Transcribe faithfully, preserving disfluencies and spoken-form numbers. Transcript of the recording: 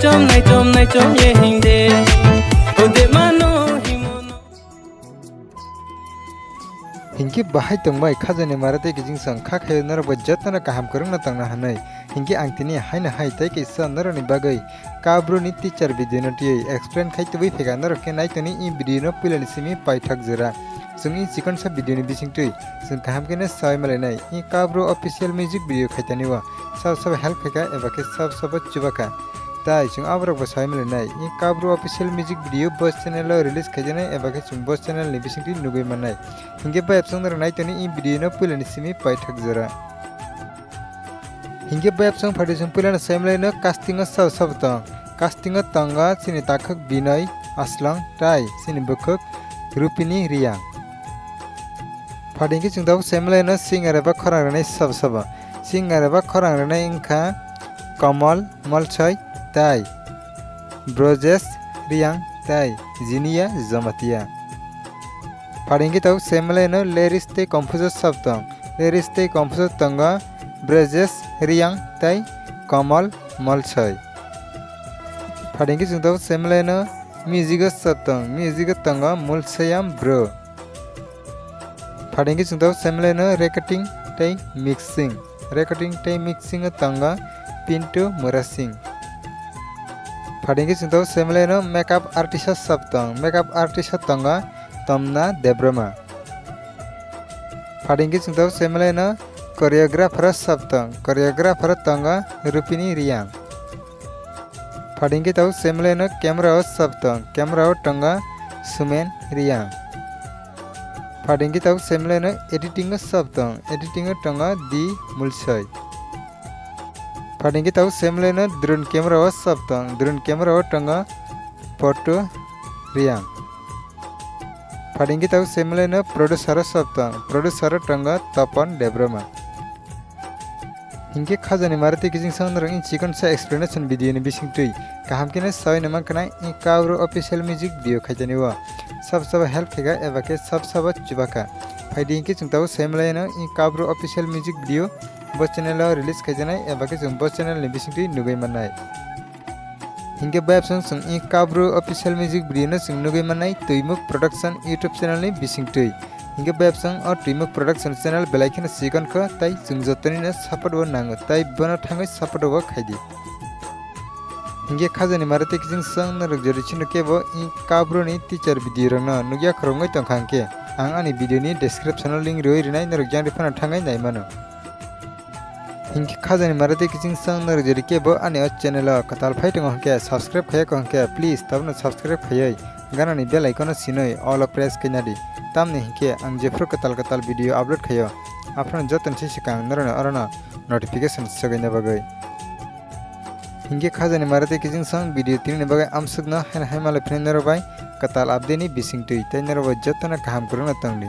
Chom nai chom nai chom ye hingde. Ode mano himono. Hingke bahai tongbai khajani mara tei kiching sang kha khayo norok bai jotono kaham kwrwngno tongna hwnwi. Hingke ang tini haino hai tei kaisa norokni bagwi Kabru ni teacher video no twiwi explain khai tubui phega norok khe nai toni i video no puila ni simi paithak jora. Chwng i chikon sa video ni bising twi chwng kaham khe no sai malainai i Kabru official music video khaitani o sab sab help khaika eba khe sab sab chubakha. Tai chwng aborok bo sai malainai i Kabru official music video bo channel o release khaijaknai eba khe chwng bo channel ni bising twi nugui mannai. Hingke bai absong norok nai toni i video no puila ni simi paithak jora. Hingke bai absong phaidi chwng puilano sai malaino casting o sabo sabo tong. Casting o tongo chini takhuk Binoy Aslang tai chini bukhuk Rupini Riyang. Phaidi hingke chwng tabuk sai malaino singer eba khorang rwnai sabo sabo. Singer eba khorang rwnai wngkha Komol Molsoi tai Brojes Riyang tai Jinia Jamatia. Phaidi hingke tabuk sai malaino lyrics tei composer sabo tong. Lyrics tei composer tongo Brajesh Riyang tei Kamal Molsoi. Phaidi hingke chwng tabuk sai malaino music o sabo tong. Music o tongo Mulsayam Bro. Phaidi hingke chwng tabuk sai malaino recording tei mixing. Recording tei mixing o tongo Pintu Murasing. Phaidi hingke chwng tabuk sai malaino makeup artist o sabo tong. Makeup artist o tongo Tomna Debbarma. Phaidi hingke chwng tabuk sai malaino choreographer o sabo tong. Choreographer o tongo Rupini Riyang. Phaidi hingke tabuk sai malaino camera o sabo tong. Camera o tongo Sumen Riyang. Phaidi hingke tabuk sai malaino editing o sabo tong. Editing o tongo D Mulsoi. Phaidi hingke tabuk sai malaino drone camera o sabo tong. Drone camera o tongo Potu Riyang. Phaidi hingke tabuk sai malaino producer o sabo tong. Producer o tongo Topon Debbarma. Hingke khajani mara tei kiching sang norok in chikon sa explanation video ni bising twi kaham khe no sai no mankha na i Kabru official music video khaitani o sabo sabo help khaika eba khe sabo sabo chubakha. Phaidi hingke chwng tabuk sai malaino i Kabru official music video bo channel o release khaijaknai eba khe chwng bo channel ni bising twi nugui mannai. Hingke bai absong chwng i Kabru official music video no chwng nugui mannai Twimuk Production YouTube channel ni bising twi. Hingke bai absong o Twimuk Production channel belai kheno chikon kho tai chwng jotoni no support o nango tai bono thangwi support o khai di. Hingke khajani mara tei kiching sang norok jodi chino kebo i Kabru ni teacher video rok no nugya khoroknwi tongkha hingke ang ani video ni description o link rwi rinai norok jang ri phano thangwi nai mano. Hingke khajani mara tei kiching sang norok jodi kebo ani o channel o kwtal phai tongo hingke subscribe khaiya kho hingke please tabukno subscribe khaiwi ganani bell icon o sinwi all o press khaina di. Tamni hingke ang jephru kwtal kwtal video upload khaio aphano jotoni se swkang norokno orono notification swgwina bagwi. Hingke khajani mara tei kiching sang video tinini bagwi amsukno haino hai malai phini norok bai kwtal update ni bising twi tei norok bai jotono kaham kwrwngno tongdi.